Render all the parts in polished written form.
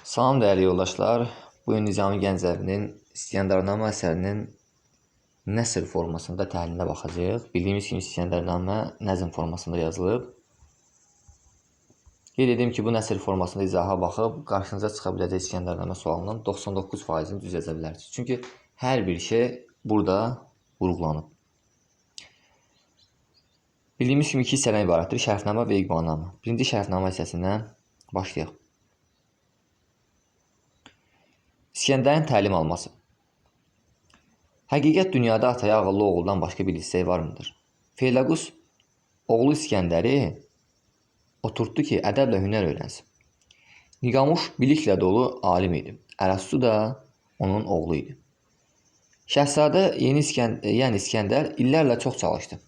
Salam dəyərli yoldaşlar. Bu gün Nizami Gəncəvinin İskəndərnamə əsərinin nəsr formasında təhlilinə baxacağıq. Bildiyimiz kimi İskəndərnamə nəzm formasında yazılıb. Qeyd edim ki, bu nəsr formasında izaha baxıb qarşınıza çıxa biləcək İskəndərnamə sualının 99%-ni düz yaza bilərsiniz. Çünki hər bir şey burada vurğulanıb. Bildiyimiz kimi iki hissədən ibarətdir: Şərəfnamə və İqbalnamə. Birinci şərəfnamə hissəsindən başlayaq. İskəndərin təlim alması. Həqiqət dünyada ataya ağıllı oğuldan başqa bir hissəyi var mıdır? Feyləqus oğlu İskəndəri oturtdu ki, ədəblə hünər öyrənsin. Niqamuş biliklə dolu alim idi. Ərəstu da onun oğlu idi. Şəhzadə yeni yəni İskəndər illərlə çox çalışdı.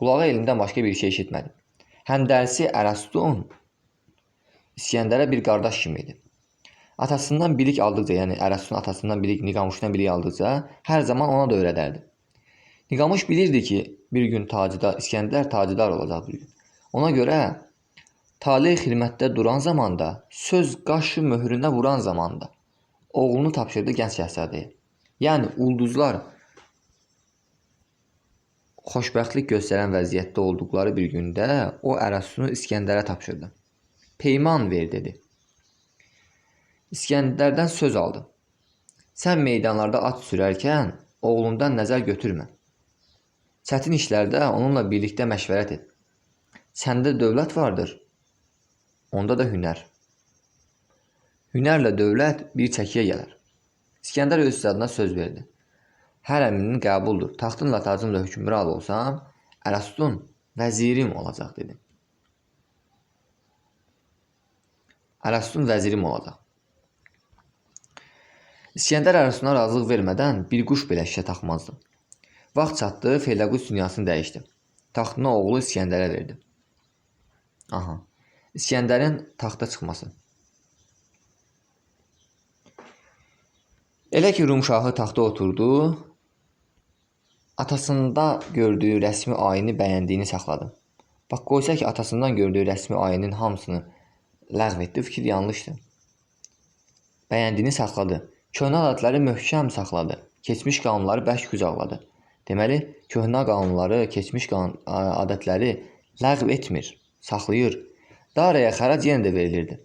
Qulağı elmdən başqa bir şey eşitmədi. Həm dərsi Ərəstun İskəndərə bir qardaş kimi idi. Atasından bilik aldıqca, yəni Ərəstun atasından bilik, Niqamuşdan bilik aldıqca hər zaman ona da öyrədərdi. Niqamuş bilirdi ki, bir gün tacıdar, İskəndər tacıdar olacaq bir gün. Ona görə tale xidmətdə duran zamanda, söz qaşı möhrünə vuran zamanda oğlunu tapşırdı gənc şəhzadəyə. Yəni ulduzlar xoşbəxtlik göstərən vəziyyətdə olduqları bir gündə o Ərəstunu İskəndərə tapşırdı. Peyman ver dedi. İskəndərdən söz aldı. Sən meydanlarda at sürərkən oğlundan nəzər götürmə. Çətin işlərdə onunla birlikdə məşvərət et. Səndə dövlət vardır, onda da hünər. Hünərlə dövlət bir çəkiyə gələr. İskəndər öz adına söz verdi. Hər əmrinin qəbuldur. Taxtınla tacımla hökmran olsam, Ərəstun vəzirim olacaq dedi. Ərəstun vəzirim olacaq. İskəndər Ərəstuna razılıq vermədən bir quş belə şişə taxmazdı. Vaxt çatdı, Feyləqus dünyasını dəyişdi. Taxtını oğlu İskəndərə verdi. Aha. İskəndərin taxta çıxması. Elə ki Rum şahı taxta oturdu, atasında gördüyü rəsmi ayini bəyəndiyini saxladı. Bax, qoysa ki, atasından gördüyü rəsmi ayinin hamısını ləğv etdi, fikir yanlışdır. Bəyəndiyini saxladı. Köhnə adətləri möhkəm saxladı. Keçmiş qanunları bərk qucaqladı. Deməli, köhnə qanunları, keçmiş adətləri ləğv etmir, saxlayır. Daraya xərac yenə də verilirdi.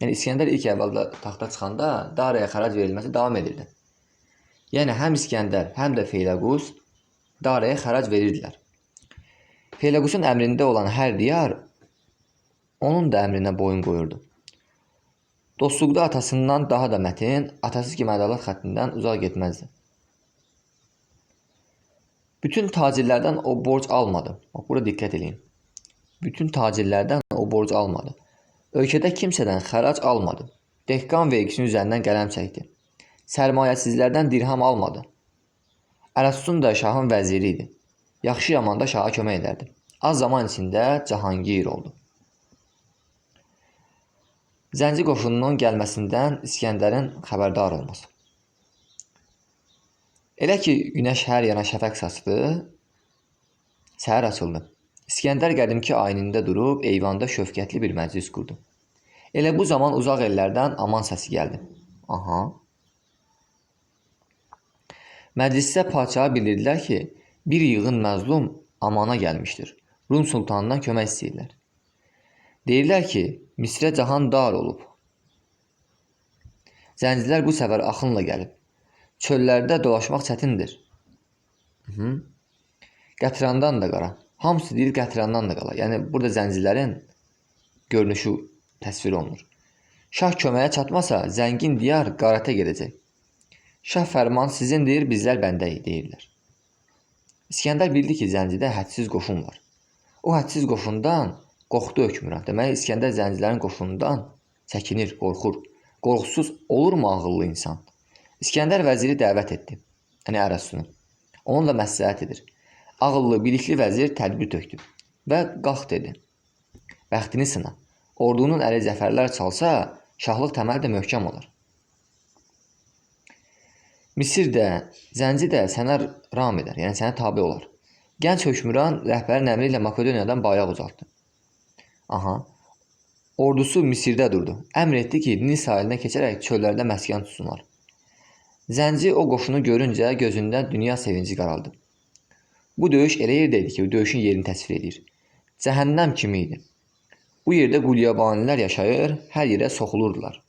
Yəni İskəndər ilk əvvəldə taxta çıxanda Daraya xərac verilməsi davam edirdi. Yəni həm İskəndər, həm də Feyləqus Daraya xərac verirdilər. Feyləqusun əmrində olan hər diyar onun da əmrinə boyun qoyurdu. Dostluqda atasından daha da mətin, atası kimi ədalət xəttindən uzaq getməzdi. Bütün tacirlərdən o borc almadı. Bax, bura diqqət eləyin. Bütün tacirlərdən o borc almadı. Ölkədə kimsədən xərac almadı. Dehqan vergisinin üzərindən qələm çəkdi. Sərmayəsizlərdən dirham almadı. Ərəstun da şahın vəziri idi. Yaxşı yamanda şaha kömək edərdi. Az zaman içində Cahangir oldu. Zənci qoşununun gəlməsindən İskəndərin xəbərdar olması. Elə ki, günəş hər yana şəfəq saçdı, səhər açıldı. İskəndər qədimki ayinində durub eyvanda şövkətli bir məclis qurdu. Elə bu zaman uzaq ellərdən aman səsi gəldi. Aha. Məclisdə padşaha bildirdilər ki, bir yığın məzlum amana gəlmişdir. Rum sultanından kömək istəyirlər. Deyirlər ki, Misrə cahan dar olub. Zəncilər bu səfər axınla gəlib. Çöllərdə dolaşmaq çətindir. Hı. Qətrandan da qara. Hamısı deyir qətrandan da qala. Yəni burada zəncilərin görünüşü təsvir olunur. Şah köməyə çatmasa, zəngin diyar qarətə gedəcək. Şah fərman sizindir, bizlər bəndəyik deyirlər. İskəndər bildi ki, zəncidə hədsiz qoşun var. O hədsiz qoşundan qorxdu hökmran. Deməli, İskəndər zəncilərin qoşunundan çəkinir, qorxur. Qorxusuz olurmu ağıllı insan? İskəndər vəziri dəvət etdi. Yəni Ərəstunu. Onunla məsləhət edir. Ağıllı, bilikli vəzir tədbir tökdü və qalx dedi. Bəxtini sına. Ordunun əli zəfərlər çalsa, şahlıq təməli də möhkəm olar. Misir də, zənci də sənə ram edər, yəni sənə tabe olar. Gənc hökmran rəhbərin əmri ilə Makedoniyadan bayraq ucaltdı. Aha. Ordusu Misirdə durdu. Əmr etdi ki, Nil sahilinə keçərək çöllərdə məskən tutsunlar. Zənci o qoşunu görüncə gözündən dünya sevinci qaraldı. Bu döyüş elə yerdə idi ki, bu döyüşün yerini təsvir edir. Cəhənnəm kimi idi. Bu yerdə qulyabanilər yaşayır, hər yerə soxulurdular.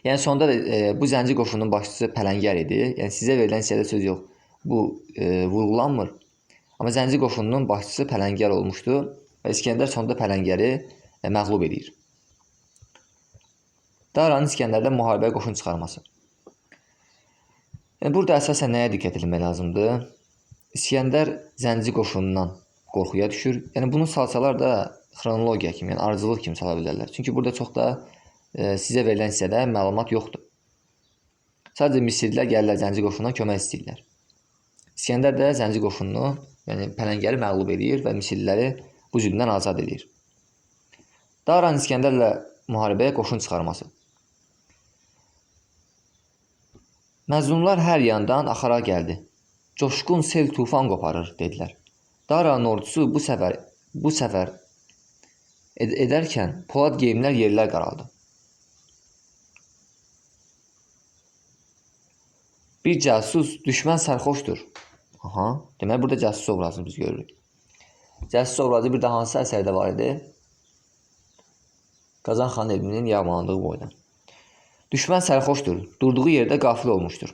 Yəni sonda da bu zənci qoşununun başçısı Pələngər idi. Yəni sizə verilən hissədə söz yox. Bu vurğulanmır. Amma zənci qoşununun başçısı Pələngər olmuşdu və İsgəndər sonda Pələngəri məğlub edir. Daranın İsgəndərdən müharibəyə qoşun çıxarması. Yəni burada əsasən nəyə diqqət etmək lazımdır? İsgəndər zənci qoşunundan qorxuya düşür. Yəni bunu salsalar da xronologiya kimi, yəni ardıcıllıq kimi sala bilərlər. Çünki burada çox da sizə verilən hissədə məlumat yoxdur. Sadəcə Misirlilər gəlirlər zənci qoşununa kömək istəyirlər. İsgəndər də zənci qoşununu, yəni Pələngəri məğlub edir və Misirliləri bu zülmdən azad edir. Daranın İsgəndərlə müharibəyə qoşun çıxarması. Məzlumlar hər yandan axara gəldi. Coşqun sel tufan qoparır, dedilər. Daranın ordusu bu səfər edərkən polad geyimlər yerlər qaraldı. Bir cəsus düşmən sərxoşdur. Aha, deməli burada cəsus obrazını biz görürük. Cəsus obrazı bir də hansı əsərdə var idi? Qazan xan evinin yağmalandığı boyda. Düşmən sərxoşdur, durduğu yerdə qafil olmuşdur.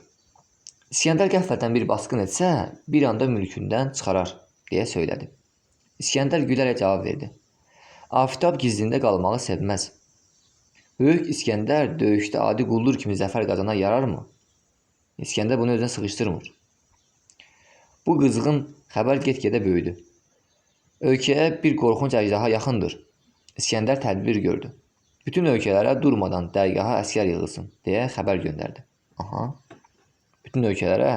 İsgəndər qəflətən bir basqın etsə, bir anda mülkündən çıxarar, deyə söylədi. İsgəndər gülərək cavab verdi. Aftab gizlində qalmağı sevməz. Böyük İsgəndər döyüşdə adi quldur kimi zəfər qazana yararmı? İsgəndər bunu özünə sıxışdırmır. Bu qızğın xəbər get-gedə böyüdü. Ölkəyə bir qorxunc əjdaha yaxındır. İsgəndər tədbir gördü. Bütün ölkələrə durmadan dərgaha əsgər yığılsın, deyə xəbər göndərdi. Aha. Bütün ölkələrə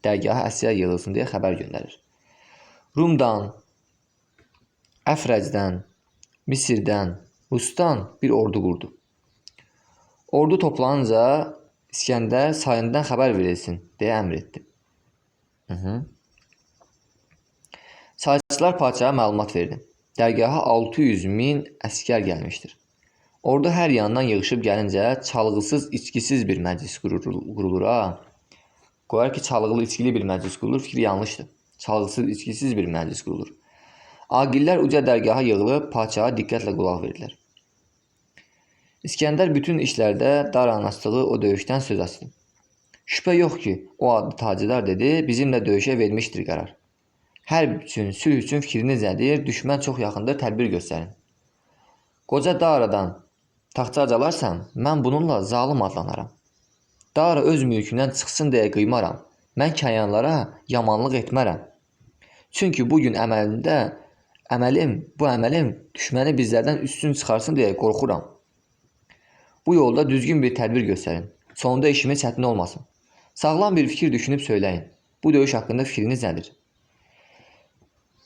dərgaha əsgər yığılsın deyə xəbər göndərir. Rumdan, Əfrəcdən, Misirdən, Rusdan bir ordu qurdu. Ordu toplanınca İsgəndər sayından xəbər verilsin, deyə əmr etdi. Sayçılar padşaha məlumat verdi. Dərgaha 600 min əsgər gəlmişdir. Ordu hər yandan yığışıb gəlincə çalğısız, içkisiz bir məclis qurulur ha. Qoyar ki, çalğılı, içkili bir məclis qurulur, fikri yanlışdır. Çalğısız, içkisiz bir məclis qurulur. Aqillər uca dərgaha yığılıb padşaha diqqətlə qulaq verdilər. İsgəndər bütün işlərdə Daranın açdığı o döyüşdən söz açdı. Şübhə yox ki, o adlı tacıdar dedi, bizimlə döyüşə vermişdir qərar. Hərb üçün, sülh üçün fikriniz nədir? Düşmən çox yaxındır, tədbir göstərin. Qoca Daradan taxta alarsan, mən bununla zalım adlanaram. Dara öz mülkündən çıxsın deyə qıymaram. Mən kəyanlara yamanlıq etmərəm. Çünki bu gün bu əməlim düşməni bizlərdən üstün çıxarsın deyə qorxuram. Bu yolda düzgün bir tədbir göstərin. Sonunda işimiz çətin olmasın. Sağlam bir fikir düşünüb söyləyin. Bu döyüş haqqında fikriniz nədir?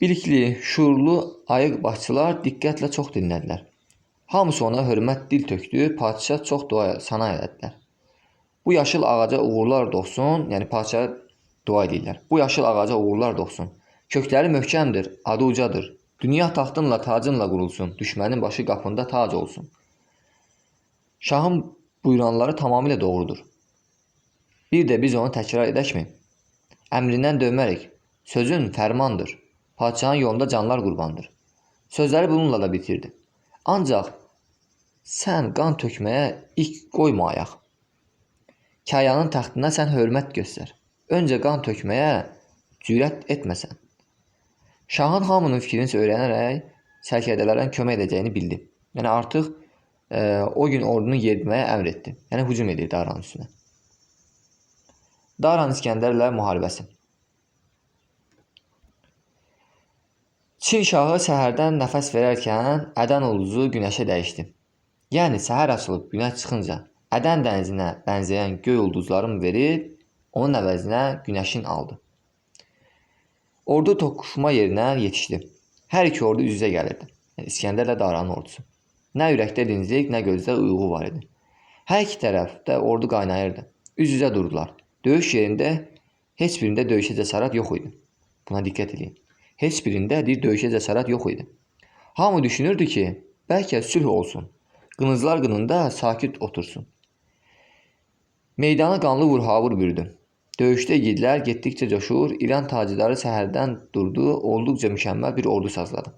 Bilikli, şuurlu, ayıq başçılar diqqətlə çox dinlədilər. Hamısı ona hörmət dil tökdü, padşah çox dua sana elədilər. Bu yaşıl ağaca uğurlar doğsun, yəni padşaha dua edirlər. Bu yaşıl ağaca uğurlar doğsun. Kökləri möhkəmdir, adı ucadır. Dünya taxtınla, tacınla qurulsun. Düşmənin başı qapında tac olsun. Şahın buyuranları tamamilə doğrudur. Bir də biz onu təkrar edəkmi? Əmrindən dönmərik. Sözün fərmandır. Padşahın yolunda canlar qurbandır. Sözləri bununla da bitirdi. Ancaq sən qan tökməyə ilk qoyma ayaq. Kayanın taxtına sən hörmət göstər. Öncə qan tökməyə cürət etməsən. Şahın hamının fikrini öyrənərək sərkərdələrin kömək edəcəyini bildi. Yəni artıq o gün ordunu yeritməyə əmr etdi. Yəni hücum edir Daranın üstünə. Daranın İsgəndərlə müharibəsi. Çin şahı səhərdən nəfəs verərkən Ədən ulduzu günəşə dəyişdi. Yəni səhər açılıb günəş çıxınca Ədən dənizinə bənzəyən göy ulduzların verib onun əvəzinə günəşin aldı. Ordu toqquşma yerinə yetişdi. Hər iki ordu üz-üzə gəlirdi. Yəni İsgəndərlə Daranın ordusu. Nə ürəkdə dinclik, nə gözdə uyğu var idi. Hər iki tərəfdə ordu qaynayırdı. Üz-üzə durdular. Döyüş yerində heç birində döyüşə cəsarət yox idi. Buna diqqət edin. Heç birində bir döyüşə cəsarət yox idi. Hamı düşünürdü ki, Bəlkə sülh olsun. Qılınclar qınında sakit otursun. Meydanı qanlı vurhavur bürüdü. Döyüşdə igidlər getdikcə coşur, İran tacirləri səhərdən durdu, olduqca mükəmməl bir ordu sazladı.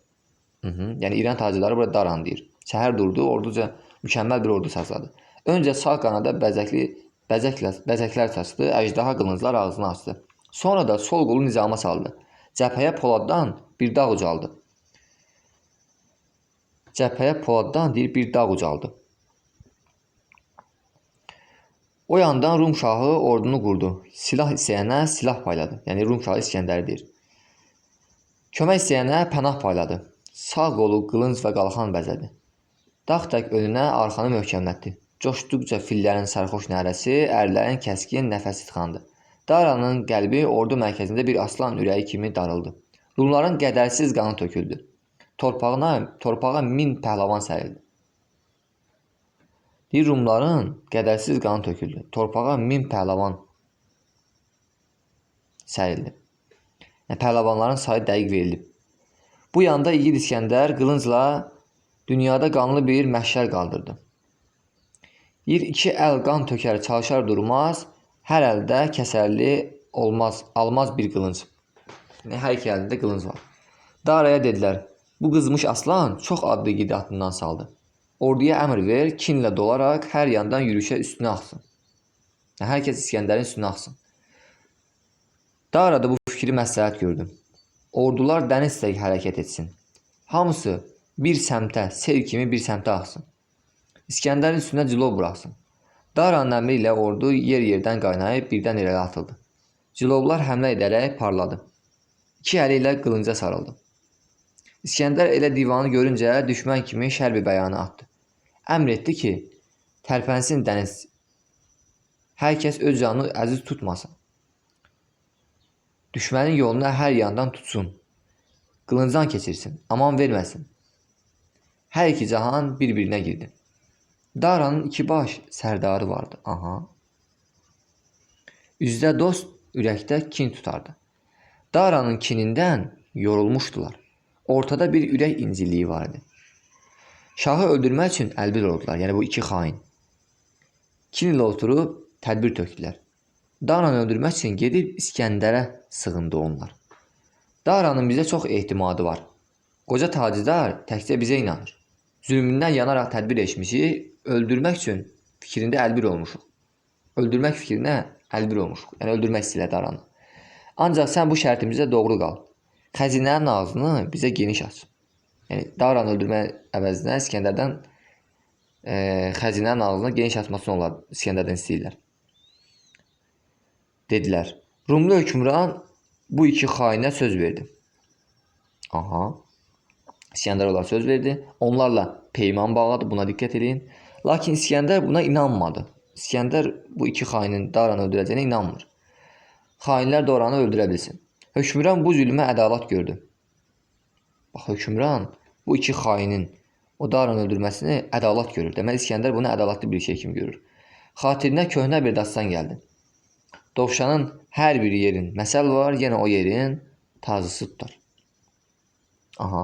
Yəni İran tacirləri burada Daran deyir. Səhər durdu, olduqca mükəmməl bir ordu sazladı. Öncə sağ qanada bəzəklər saçdı, əjdaha qılınclar ağzını açdı. Sonra da sol qolu nizama saldı. Cəbhəyə poladdan bir dağ ucaldı. Cəbhəyə poladdan deyir bir dağ ucaldı. O yandan Rum şahı ordunu qurdu. Silah istəyənə silah payladı. Yəni Rum şahı İskəndəri deyir. Kömək istəyənə pənah payladı. Sağ qolu qılınc və qalxan bəzədi. Dağ tək önünə arxanı möhkəmlətdi. Coşduqca fillərin sərxoş nərəsi, ərlərin kəskin nəfəsi tıxandı. Daranın qəlbi ordu mərkəzində bir aslan ürəyi kimi darıldı. Rumların qədərsiz qanı töküldü. Torpağa 1000 pəhləvan sərildi. Deyir, Rumların qədərsiz qanı töküldü. Torpağa 1000 pəhləvan sərildi. Yəni, pəhləvanların sayı dəqiq verilib. Bu yanda igid İskəndər qılıncla dünyada qanlı bir məhşər qaldırdı. Deyir, iki əl qan tökər, çalışar durmaz, hər əldə kəsərli olmaz, almaz bir qılınc. Yəni, hər iki əlində qılınc var. Daraya dedilər, bu qızmış aslan çox adlı igidi atından saldı. Orduya əmr ver, kinlə dolaraq hər yandan yürüşə üstünə axsın. Yəni, hər kəs İskəndərin üstünə axsın. Dara da bu fikri məsləhət gördü. Ordular dəniz tək hərəkət etsin. Hamısı bir səmtə, sel kimi bir səmtə axsın. İskəndərin üstünə cilov buraxsın. Daranın əmri ilə ordu yer-yerdən qaynayıb birdən irəli atıldı. Cilovlar həmlə edərək parladı. İki əli ilə qılınca sarıldı. İskəndər elə divanı görüncə düşmən kimi şərbi bəyanı atdı. Əmr etdi ki, tərpənsin dəniz. Hər kəs öz canını əziz tutmasın. Düşmənin yolunu hər yandan tutsun. Qılıncdan keçirsin, aman verməsin. Hər iki cahan bir-birinə girdi. Daranın iki baş sərdarı vardı. Aha. Üzdə dost, ürəkdə kin tutardı. Daranın kinindən yorulmuşdular. Ortada bir ürək inciliyi vardı. Şahı öldürmək üçün əlbir oldular. Yəni bu iki xain. Kin ilə oturub tədbir tökdülər. Daranı öldürmək üçün gedib İskəndərə sığındı onlar. Daranın bizə çox etimadı var. Qoca tacidar təkcə bizə inanır. Zülmündən yanaraq tədbir etmişik, öldürmək üçün fikrində əlbir olmuşuq. Öldürmək fikrinə əlbir olmuşuq. Yəni öldürmək istəyirlər Daranı. Ancaq sən bu şərtimizə doğru qal. Xəzinənin ağzını bizə geniş aç. Yəni Daranı öldürmək əvəzinə İskəndərdən xəzinənin ağzını geniş açmasını onlar İskəndərdən istəyirlər. Dedilər. Rumlu hökmran bu iki xainə söz verdi. Aha. İskəndər onlara söz verdi. Onlarla peyman bağladı. Buna diqqət edin. Lakin İskəndər buna inanmadı. İskəndər bu iki xainin Daranı öldürəcəyinə inanmır. Xainlər Daranı öldürə bilsin. Hökmran bu zülmə ədalət gördü. Bax, hökmran bu iki xainin o Daranı öldürməsini ədalət görür. Deməli, İskəndər bunu ədalətli bir şey kimi görür. Xatirinə köhnə bir dastan gəldi. Dovşanın hər bir yerin məsəl var, yenə o yerin tazısı tutar. Aha.